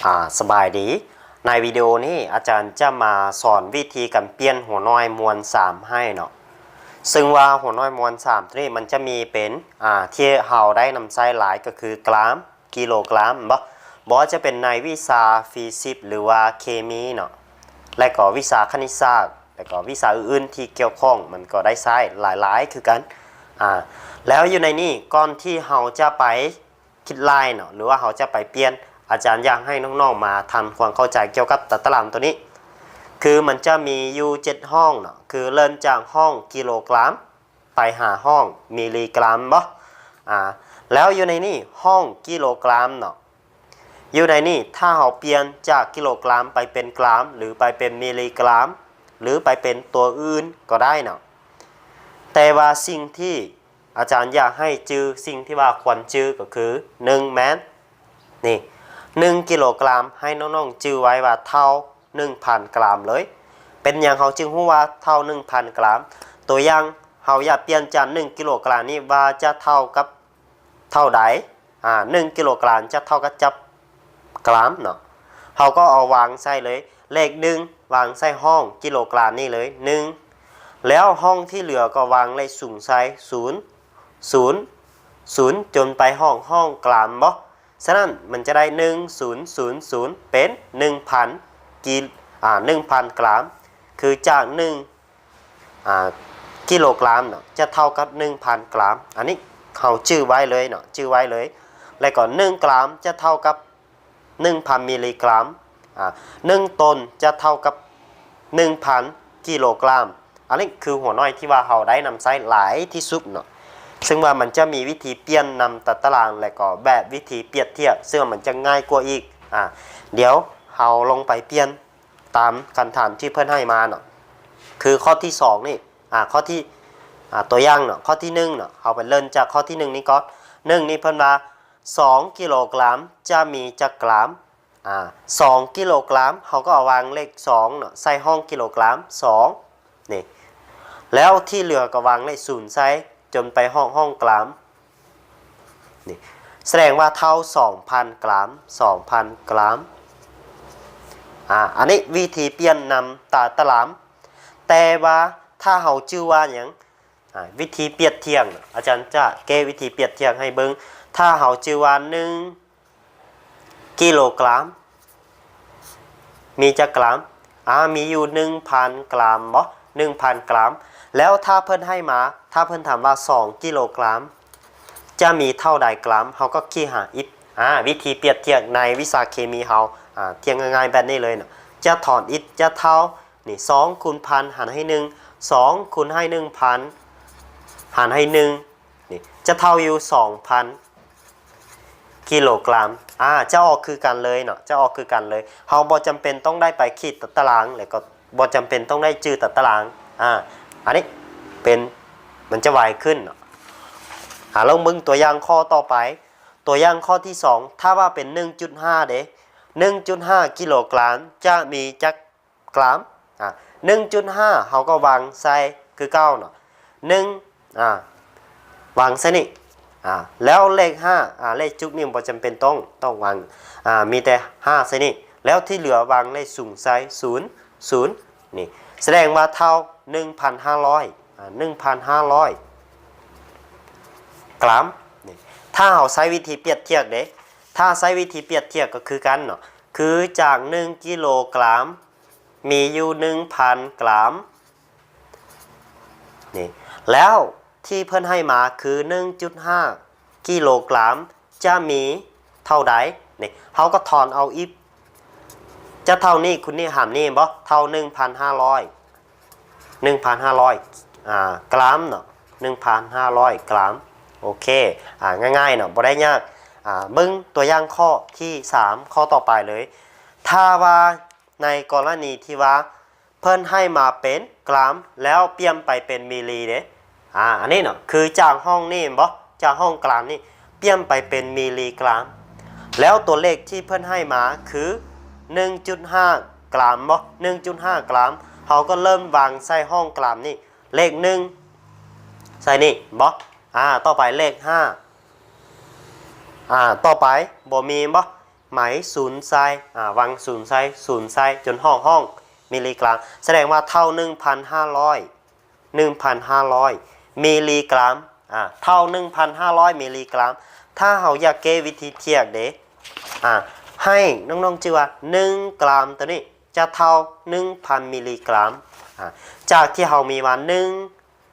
ອາ ສະບາຍດີ. ໃນວິດີໂອນີ້ອາຈານຈະມາສອນວິທີການປ່ຽນຫົວໜ່ວຍມວນສາມໃຫ້ເນາະ. ເຊິ່ງວ່າຫົວໜ່ວຍມວນສາມໂຕນີ້ມັນຈະມີເປັນ ອາ ທີ່ເຮົາໄດ້ນຳໃຊ້ຫຼາຍກໍຄືກຣາມ, ກິໂລກຣາມ ບໍ່ ບໍ່ວ່າຈະເປັນໃນວິຊາຟີຊິກ ຫຼືວ່າເຄມີເນາະ ແລະກໍວິຊາຄະນິດສາດ ແລະກໍວິຊາອື່ນໆທີ່ກ່ຽວຂ້ອງ ມັນກໍໄດ້ໃຊ້ຫຼາຍໆຄືກັນ. ອາ ແລ້ວຢູ່ໃນນີ້ ກ່ອນທີ່ເຮົາຈະໄປ ຄິດໄລ່ເນາະ ຫຼືວ່າເຮົາຈະໄປປ່ຽນ ອາຈານຢາກໃຫ້ນ້ອງໆມາທຳຄວາມເຂົ້າໃຈກ່ຽວກັບຕາຕະລາງໂຕນີ້ ຄືມັນຈະມີຢູ່ເຈັດຫ້ອງເນາະ ຄືເລີ່ມຈາກຫ້ອງກິໂລກຣາມ ໄປຫາຫ້ອງມິລລີກຣາມບໍ່ ອາ ແລ້ວຢູ່ໃນນີ້ຫ້ອງກິໂລກຣາມເນາະ ຢູ່ໃນນີ້ຖ້າເຮົາປ່ຽນຈາກກິໂລກຣາມໄປເປັນກຣາມ ຫຼືໄປເປັນມິລລີກຣາມ ຫຼືໄປເປັນຕົວອື່ນກໍໄດ້ເນາະ ແຕ່ວ່າສິ່ງທີ່ ອາຈານຢາກໃຫ້ຈື່ ສິ່ງທີ່ວ່າຄວນຈື່ກໍຄື ໜຶ່ງ ແມ່ນ ນີ້ ໜຶ່ງກິໂລກຣາມ ໃຫ້ນ້ອງໆຈື່ໄວ້ວ່າເທົ່າໜຶ່ງພັນກຣາມເລີຍ. ເປັນຫຍັງເຮົາຈຶ່ງຮູ້ວ່າເທົ່າໜຶ່ງພັນກຣາມ? ຕົວຢ່າງ ເຮົາຢາກປ່ຽນຈາກໜຶ່ງກິໂລກຣາມນີ້ວ່າຈະເທົ່າກັບເທົ່າໃດ? ອາ ໜຶ່ງກິໂລກຣາມຈະເທົ່າກັບຈັກກຣາມເນາະ? ເຮົາກໍເອົາວາງໃສ່ເລີຍ ເລກໜຶ່ງ ວາງໃສ່ຫ້ອງກິໂລກຣາມນີ້ເລີຍ ໜຶ່ງ ແລ້ວຫ້ອງທີ່ເຫຼືອກໍວາງເລກສູນໃສ່ ສູນ ສູນ ສູນ ຈົນໄປຮອດຫ້ອງກຣາມບໍ່? ສະນັ້ນມັນຈະໄດ້ ໜຶ່ງສູນສູນສູນ ເປັນ ໜຶ່ງພັນ ກິ ອາ ໜຶ່ງພັນກຣາມ ຄືຈາກໜຶ່ງ ອາ ກິໂລກຣາມເນາະ ຈະເທົ່າກັບ ໜຶ່ງພັນກຣາມ. ອັນນີ້ເຮົາຈື່ໄວ້ເລີຍເນາະ ຈື່ໄວ້ເລີຍ ແລ້ວກໍໜຶ່ງກຣາມຈະເທົ່າກັບ ໜຶ່ງພັນມິລລີກຣາມ ອາ ໜຶ່ງໂຕນຈະເທົ່າກັບ ໜຶ່ງພັນກິໂລກຣາມ. ອັນນີ້ຄືຫົວໜ່ວຍທີ່ວ່າເຮົາໄດ້ນຳໃຊ້ຫຼາຍທີ່ສຸດເນາະ ເຊິ່ງວ່າມັນຈະມີວິທີປ່ຽນນຳຕາຕະລາງ ແລະກໍແບບວິທີປຽບທຽບ ເຊິ່ງວ່າມັນຈະງ່າຍກວ່າອີກ. ອາ ດຽວເຮົາລົງໄປປ່ຽນຕາມຄຳຖາມທີ່ເພິ່ນໃຫ້ມາເນາະ ຄືຂໍ້ທີສອງນີ້ ອາ ຂໍ້ທີ່ ອາ ຕົວຢ່າງເນາະ ຂໍ້ທີໜຶ່ງເນາະ ເຮົາໄປເລີ່ມຈາກຂໍ້ທີໜຶ່ງນີ້ກ່ອນ. ໜຶ່ງນີ້ເພິ່ນວ່າ ສອງກິໂລກຣາມຈະມີຈັກກຣາມ? ອາ ສອງກິໂລກຣາມ ເຮົາກໍເອົາວາງເລກສອງເນາະ ໃສ່ຫ້ອງກິໂລກຣາມ ສອງ ນີ້ ແລ້ວທີ່ເຫຼືອກໍວາງເລກສູນໃສ່ ຈົນໄປຮອດຫ້ອງກຣາມ ນີ້ ສະແດງວ່າເທົ່າສອງພັນກຣາມ ສອງພັນກຣາມ. ອາ ອັນນີ້ວິທີປ່ຽນນຳຕາຕະລາງ ແຕ່ວ່າຖ້າເຮົາຈື່ວ່າຫຍັງ? ອາ ວິທີປຽບທຽບ ອາຈານຈະແກ້ວິທີປຽບທຽບໃຫ້ເບິ່ງ. ຖ້າເຮົາຈື່ວ່າໜຶ່ງກິໂລກຣາມ ມີຈັກກຣາມ? ອາ ມີຢູ່ໜຶ່ງພັນກຣາມບໍ່? ໜຶ່ງພັນກຣາມ. ແລ້ວຖ້າເພິ່ນໃຫ້ມາ ຖ້າເພິ່ນຖາມວ່າສອງກິໂລກຣາມ ຈະມີເທົ່າໃດກຣາມ? ເຮົາກໍຄິດຫາ x ອາ ວິທີປຽບທຽບໃນວິຊາເຄມີເຮົາ ອາ ທຽບງ່າຍໆແບບນີ້ເລີຍເນາະ ຈະຖອນ x ຈະເທົ່າ ນີ້ ສອງຄູນພັນຫານໃຫ້ໜຶ່ງ ສອງຄູນໃຫ້ໜຶ່ງພັນຫານໃຫ້ໜຶ່ງ ນີ້ ຈະເທົ່າຢູ່ສອງພັນກິໂລກຣາມ. ອາ ຈະອອກຄືກັນເລີຍເນາະ ຈະອອກຄືກັນເລີຍ. ເຮົາບໍ່ຈຳເປັນຕ້ອງໄດ້ໄປຂີດຕາຕະລາງ ແລ້ວກໍບໍ່ຈຳເປັນຕ້ອງໄດ້ຈື່ຕາຕະລາງ. ອາ ອັນນີ້ເປັນ ມັນຈະໄວຂຶ້ນເນາະ. ອາ ລອງເບິ່ງຕົວຢ່າງຂໍ້ຕໍ່ໄປ. ຕົວຢ່າງຂໍ້ທີສອງ ຖ້າວ່າເປັນໜຶ່ງຈຸດຫ້າເດ ໜຶ່ງຈຸດຫ້າກິໂລກຣາມ ຈະມີຈັກ ກຣາມ ອາ ໜຶ່ງຈຸດຫ້າ ເຮົາກໍວາງໃສ່ຄືເກົ່າເນາະ ໜຶ່ງ ອາ ວາງໃສ່ນີ້ ອາ ແລ້ວເລກຫ້າ ອາ ເລກຈຸດນີ້ບໍ່ຈຳເປັນຕ້ອງ ຕ້ອງວາງ ອາ ມີແຕ່ຫ້າໃສ່ນີ້ ແລ້ວທີ່ເຫຼືອວາງເລກສູນໃສ່ ສູນ ສູນ ນີ້ ສະແດງວ່າເທົ່າໜຶ່ງພັນຫ້າຮ້ອຍ ອາ ໜຶ່ງພັນຫ້າຮ້ອຍກຣາມ ນີ້ ຖ້າເຮົາໃຊ້ວິທີປຽບທຽບເດ້ ຖ້າໃຊ້ວິທີປຽບທຽບກໍຄືກັນເນາະ ຄືຈາກໜຶ່ງກິໂລກຣາມ ມີຢູ່ໜຶ່ງພັນກຣາມ ນີ້ ແລ້ວທີ່ເພິ່ນໃຫ້ມາຄືໜຶ່ງຈຸດຫ້າກິໂລກຣາມ ຈະມີເທົ່າໃດ? ນີ້ ເຮົາກໍຖອນເອົາອີກ ຈະເທົ່ານີ້ຄູນນີ້ຫານນີ້ບໍ່? ເທົ່າໜຶ່ງພັນຫ້າຮ້ອຍ ໜຶ່ງພັນຫ້າຮ້ອຍ ອາ ກຣາມເນາະ ໜຶ່ງພັນຫ້າຮ້ອຍກຣາມ. ໂອເຄ ອາ ງ່າຍໆເນາະ ບໍ່ໄດ້ຍາກ. ອາ ເບິ່ງຕົວຢ່າງຂໍ້ທີສາມ ຂໍ້ຕໍ່ໄປເລີຍ. ຖ້າວ່າໃນກໍລະນີທີ່ວ່າ ເພິ່ນໃຫ້ມາເປັນກຣາມ ແລ້ວປ່ຽນໄປເປັນມິລລີເດ້. ອາ ອັນນີ້ເນາະ ຄືຈາກຫ້ອງນີ້ແມ່ນບໍ່? ຈາກຫ້ອງກຣາມນີ້ ປ່ຽນໄປເປັນມິລລີກຣາມ ແລ້ວຕົວເລກທີ່ເພິ່ນໃຫ້ມາຄືໜຶ່ງຈຸດຫ້າກຣາມບໍ່? ໜຶ່ງຈຸດຫ້າກຣາມ ເຮົາກໍເລີ່ມວາງໃສ່ຫ້ອງກຣາມນີ້ ເລກໜຶ່ງໃສ່ນີ້ບໍ່? ອາ ຕໍ່ໄປເລກຫ້າ ອາ ຕໍ່ໄປບໍ່ມີບໍ່? ໝາຍສູນໃສ່ ອາ ວາງສູນໃສ່ ສູນໃສ່ ຈົນຮ້ອງ ຮ້ອງມິລລີກຣາມ ສະແດງວ່າເທົ່າໜຶ່ງພັນຫ້າຮ້ອຍ ໜຶ່ງພັນຫ້າຮ້ອຍມິລລີກຣາມ ອາ ເທົ່າໜຶ່ງພັນຫ້າຮ້ອຍມິລລີກຣາມ. ຖ້າເຮົາຢາກແກ້ວິທີທຽບເດ້ ອາ ໃຫ້ນ້ອງໆຈື່ວ່າໜຶ່ງກຣາມໂຕນີ້ຈະເທົ່າໜຶ່ງພັນມິລລີກຣາມ ອາ ຈາກທີ່ເຮົາມີວ່າໜຶ່ງ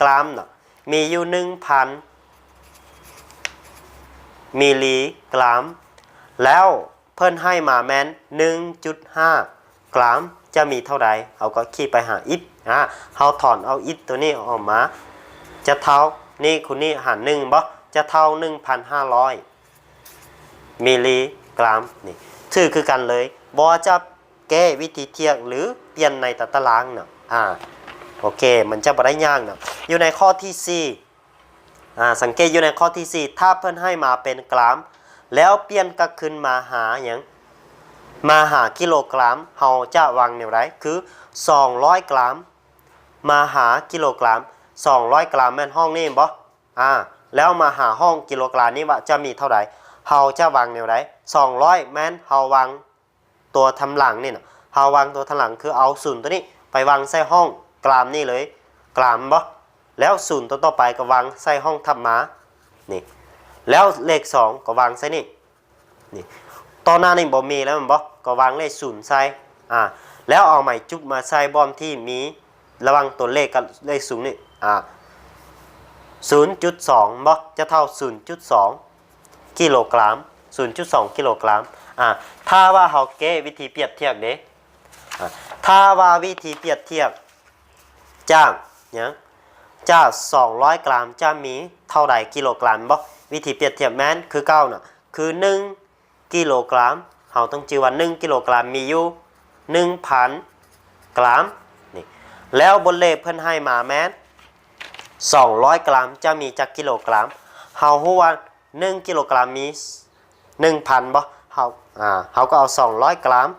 ກຣາມເນາະ ມີຢູ່ໜຶ່ງພັນມິລລີກຣາມ ແລ້ວເພິ່ນໃຫ້ມາແມ່ນໜຶ່ງຈຸດຫ້າກຣາມ ຈະມີເທົ່າໃດ ເຮົາກໍຂີດໄປຫາ x ອາ ເຮົາຖອນເອົາ x ໂຕນີ້ອອກມາ ຈະເທົ່າ ນີ້ຄູນນີ້ຫານໜຶ່ງບໍ່ ຈະເທົ່າໜຶ່ງພັນຫ້າຮ້ອຍມິລລີກຣາມ. ນີ້ຖືກຄືກັນເລີຍ ບໍ່ວ່າຈະ ແກ້ວິທີທຽບ ຫຼື ປ່ຽນໃນຕາຕະລາງເນາະ ອາ ໂອເຄ ມັນຈະບໍ່ໄດ້ຍາກເນາະ. ຢູ່ໃນຂໍ້ທີສີ່ ອາ ສັງເກດຢູ່ໃນຂໍ້ທີສີ່ ຖ້າເພິ່ນໃຫ້ມາເປັນກຣາມ ແລ້ວປ່ຽນກັບຄືນມາຫາຫຍັງ ມາຫາກິໂລກຣາມ ເຮົາຈະວາງແນວໃດ? ຄືສອງຮ້ອຍກຣາມ ມາຫາກິໂລກຣາມ ສອງຮ້ອຍກຣາມແມ່ນຫ້ອງນີ້ແມ່ນບໍ່? ອາ ແລ້ວມາຫາຫ້ອງກິໂລກຣາມນີ້ວ່າຈະມີເທົ່າໃດ? ເຮົາຈະວາງແນວໃດ? ສອງຮ້ອຍແມ່ນເຮົາວາງ ຕົວທຳຫຼັງນີ້ນະ ເຮົາວາງຕົວທຳຫຼັງ ຄືເອົາສູນຕົວນີ້ໄປວາງໃສ່ຫ້ອງກຣາມນີ້ເລີຍ ກຣາມບໍ່? ແລ້ວສູນຕົວຕໍ່ໄປກໍວາງໃສ່ຫ້ອງຖັດມາ ນີ້ ແລ້ວເລກສອງກໍວາງໃສ່ນີ້ ນີ້ ຕໍ່ໜ້ານີ້ບໍ່ມີແລ້ວແມ່ນບໍ່? ກໍວາງເລກສູນໃສ່ ອາ ແລ້ວເອົາໄມ້ຈຸບມາໃສ່ບ່ອນທີ່ມີ ລະຫວ່າງຕົວເລກກັບເລກສູງນີ້ ອາ ສູນຈຸດສອງ ບໍ່ ຈະເທົ່າສູນຈຸດສອງກິໂລກຣາມ ສູນຈຸດສອງກິໂລກຣາມ. ອາ ຖ້າວ່າເຮົາແກ້ວິທີປຽບທຽບເດ້ ອາ ຖ້າວ່າວິທີປຽບທຽບຈາກຫຍັງ ຈາກສອງຮ້ອຍກຣາມຈະມີເທົ່າໃດກິໂລກຣາມ ບໍ່? ວິທີປຽບທຽບແມ່ນຄືເກົ່ານະ ຄືໜຶ່ງ ກິໂລກຣາມ ເຮົາຕ້ອງຈື່ວ່າໜຶ່ງກິໂລກຣາມມີຢູ່ໜຶ່ງພັນກຣາມ ນີ້ ແລ້ວບົດເລກເພິ່ນໃຫ້ມາແມ່ນສອງຮ້ອຍກຣາມຈະມີຈັກກິໂລກຣາມ? ເຮົາຮູ້ວ່າໜຶ່ງກິໂລກຣາມມີໜຶ່ງພັນບໍ່? ເຮົາ ອາ ເຮົາກໍເອົາສອງຮ້ອຍກຣາມ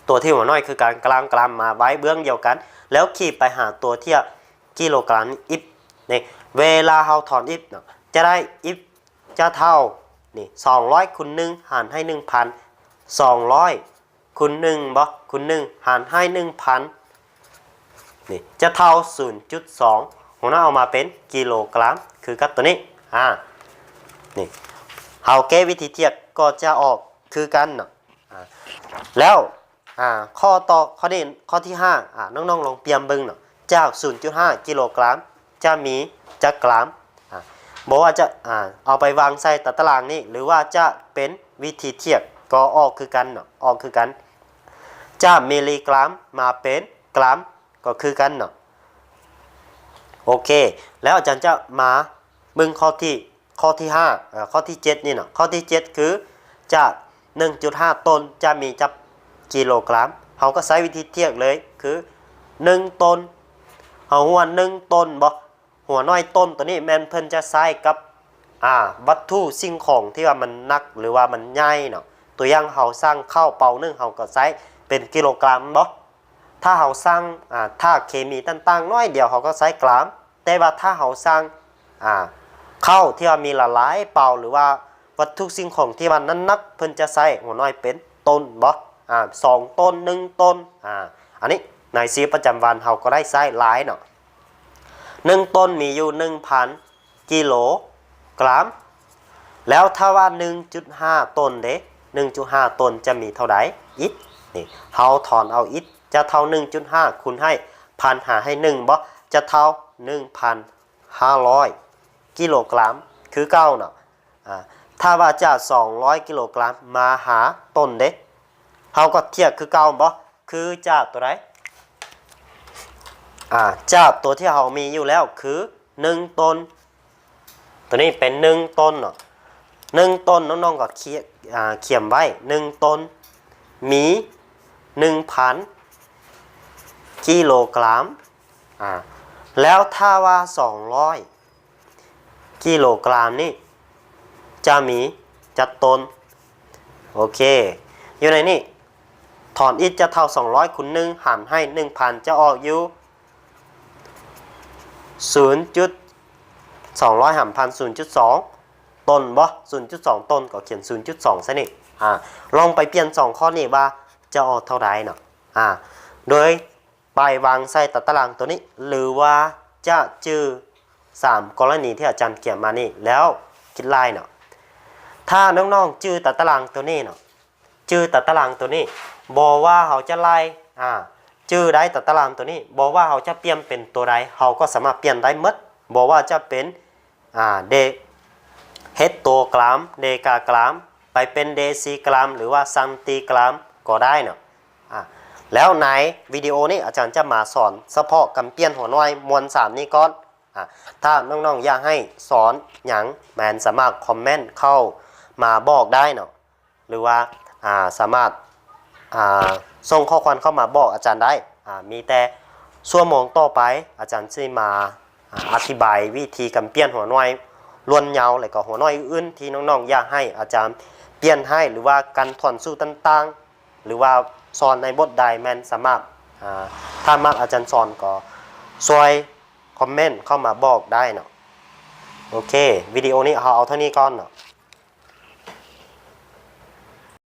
ຕົວທີ່ຫົວໜ້ອຍຄືການກລາງກຣາມມາໄວ້ເບື້ອງດຽວກັນ ແລ້ວຂີດໄປຫາຕົວທີ່ກິໂລກຣາມອີກ ນີ້ ເວລາເຮົາຖອນອີກເນາະ ຈະໄດ້ອີກ ຈະເທົ່າ ນີ້ ສອງຮ້ອຍຄູນໜຶ່ງຫານໃຫ້ໜຶ່ງພັນ ສອງຮ້ອຍຄູນໜຶ່ງບໍ່ ຄູນໜຶ່ງຫານໃຫ້ໜຶ່ງພັນ ນີ້ ຈະເທົ່າສູນຈຸດສອງ ຫົວໜ້ອຍອອກມາເປັນກິໂລກຣາມ ຄືກັບຕົວນີ້ ອາ ນີ້ ເຮົາແກ້ວິທີທຽບກໍຈະອອກຄືກັນເນາະ ອາ ແລ້ວ ອາ ຂໍ້ຕໍ່ ຂໍ້ນີ້ ຂໍ້ທີຫ້າ ອາ ນ້ອງໆລອງປ່ຽນເບິ່ງເນາະ ຈາກສູນຈຸດຫ້າກິໂລກຣາມ ຈະມີຈັກກຣາມ? ອາ ບໍ່ວ່າຈະ ອາ ເອົາໄປວາງໃສ່ຕາຕະລາງນີ້ ຫຼືວ່າຈະເປັນວິທີທຽບ ກໍອອກຄືກັນເນາະ ອອກຄືກັນ ຈາກມິລລີກຣາມມາເປັນກຣາມ ກໍຄືກັນເນາະ. ໂອເຄ ແລ້ວອາຈານຈະມາເບິ່ງຂໍ້ທີ ຂໍ້ທີຫ້າ ເອີ ຂໍ້ທີເຈັດນີ້ເນາະ ຂໍ້ທີເຈັດຄືຈາກໜຶ່ງຈຸດຫ້າໂຕນຈະມີຈັກກິໂລກຣາມ? ເຮົາກໍໃຊ້ວິທີທຽບເລີຍ ຄືໜຶ່ງໂຕນ ເຮົາຮູ້ວ່າໜຶ່ງໂຕນບໍ່? ຫົວໜ້ອຍໂຕນໂຕນີ້ແມ່ນເພິ່ນຈະໃຊ້ກັບ ອາ ວັດຖຸສິ່ງຂອງທີ່ວ່າມັນໜັກ ຫຼືວ່າມັນໃຫຍ່ເນາະ ຕົວຢ່າງເຮົາຊັ່ງເຂົ້າເປົາໜຶ່ງ ເຮົາກໍໃຊ້ເປັນກິໂລກຣາມບໍ່? ຖ້າເຮົາຊັ່ງ ອາ ທາດເຄມີຕ່າງໆໜ້ອຍດຽວ ເຮົາກໍໃຊ້ກຣາມ ແຕ່ວ່າຖ້າເຮົາຊັ່ງ ອາ ເຂົ້າທີ່ວ່າມີຫຼາຍໆເປົາ ຫຼືວ່າວັດຖຸສິ່ງຂອງທີ່ວ່າໜັກໆ ເພິ່ນຈະໃຊ້ຫົວໜ້ອຍເປັນໂຕນບໍ່? ອາ ສອງໂຕນ ໜຶ່ງໂຕນ ອາ ອັນນີ້ໃນຊີວິດປະຈຳວັນເຮົາກໍໄດ້ໃຊ້ຫຼາຍເນາະ ໜຶ່ງໂຕນມີຢູ່ໜຶ່ງພັນກິໂລກຣາມ ແລ້ວຖ້າວ່າໜຶ່ງຈຸດຫ້າໂຕນເດ ໜຶ່ງຈຸດຫ້າໂຕນຈະມີເທົ່າໃດ? x ນີ້ ເຮົາຖອນເອົາ x ຈະເທົ່າໜຶ່ງຈຸດຫ້າຄູນໃຫ້ພັນຫາໃຫ້ໜຶ່ງບໍ່? ຈະເທົ່າໜຶ່ງພັນຫ້າຮ້ອຍກິໂລກຣາມຄືເກົ່າເນາະ. ອາ ຖ້າວ່າຈາກສອງຮ້ອຍກິໂລກຣາມມາຫາໂຕນເດ ເຮົາກໍທຽບຄືເກົ່າບໍ່? ຄືຈາກຕົວໃດ? ອາ ຈາກຕົວທີ່ເຮົາມີຢູ່ແລ້ວຄືໜຶ່ງໂຕນ ຕົວນີ້ເປັນໜຶ່ງໂຕນເນາະ ໜຶ່ງໂຕນ ນ້ອງໆກໍຂຽນ ອາ ຂຽນໄວ້ ໜຶ່ງໂຕນມີໜຶ່ງພັນກິໂລກຣາມ ອາ ແລ້ວຖ້າວ່າສອງຮ້ອຍກິໂລກຣາມນີ້ຈະມີຈັກໂຕນ? ໂອເຄ ຢູ່ໃນນີ້ ຖອນ x ຈະເທົ່າສອງຮ້ອຍຄູນໜຶ່ງຫານໃຫ້ໜຶ່ງພັນ ຈະອອກຢູ່ ສູນຈຸດ ສອງຮ້ອຍຫານພັນ ສູນຈຸດສອງໂຕນບໍ່? ສູນຈຸດສອງໂຕນ ກໍຂຽນສູນຈຸດສອງໃສ່ນີ້ ອາ ລອງໄປປ່ຽນສອງຂໍ້ນີ້ວ່າຈະອອກເທົ່າໃດເນາະ. ອາ ໂດຍໄປວາງໃສ່ຕາຕະລາງໂຕນີ້ ຫຼືວ່າຈະຈື່ສາມກໍລະນີທີ່ອາຈານຂຽນມານີ້ ແລ້ວຄິດໄລ່ເນາະ. ຖ້ານ້ອງໆຈື່ຕາຕະລາງໂຕນີ້ເນາະ ຈື່ຕາຕະລາງໂຕນີ້ ບໍ່ວ່າເຮົາຈະໄລ່ ອາ ຈື່ໄດ້ຕາຕະລາງໂຕນີ້ ບໍ່ວ່າເຮົາຈະປ່ຽນເປັນໂຕໃດ ເຮົາກໍສາມາດປ່ຽນໄດ້ໝົດ ບໍ່ວ່າຈະເປັນ ອາ ເດ ເຮັດໂຕກຣາມ ເດກາກຣາມ ໄປເປັນເດຊີກຣາມ ຫຼືວ່າຊັງຕີກຣາມກໍໄດ້ເນາະ. ອາ ແລ້ວໃນວິດີໂອນີ້ອາຈານຈະມາສອນສະເພາະການປ່ຽນຫົວໜ່ວຍມວນສານນີ້ກ່ອນ. ອາ ຖ້ານ້ອງໆຢາກໃຫ້ສອນຫຍັງ ແມ່ນສາມາດຄອມເມັນເຂົ້າມາບອກໄດ້ເນາະ ຫຼືວ່າ ອາ ສາມາດ ອາ ສົ່ງຂໍ້ຄວາມເຂົ້າມາບອກອາຈານໄດ້. ອາ ມີແຕ່ຊົ່ວໂມງຕໍ່ໄປ ອາຈານຊິມາ ອາ ອະທິບາຍວິທີການປ່ຽນຫົວໜ່ວຍລ້ວນຍາວ ແລະກໍຫົວໜ່ວຍອື່ນໆທີ່ນ້ອງໆຢາກໃຫ້ອາຈານປ່ຽນໃຫ້ ຫຼືວ່າການຖອນສູດຕ່າງໆ ຫຼືວ່າສອນໃນບົດໃດ ແມ່ນສາມາດ ອາ ຖ້າມັກອາຈານສອນກໍຊ່ວຍຄອມເມັນເຂົ້າມາບອກໄດ້ເນາະ. ໂອເຄ ວິດີໂອນີ້ເຮົາເອົາເທົ່ານີ້ກ່ອນເນາະ.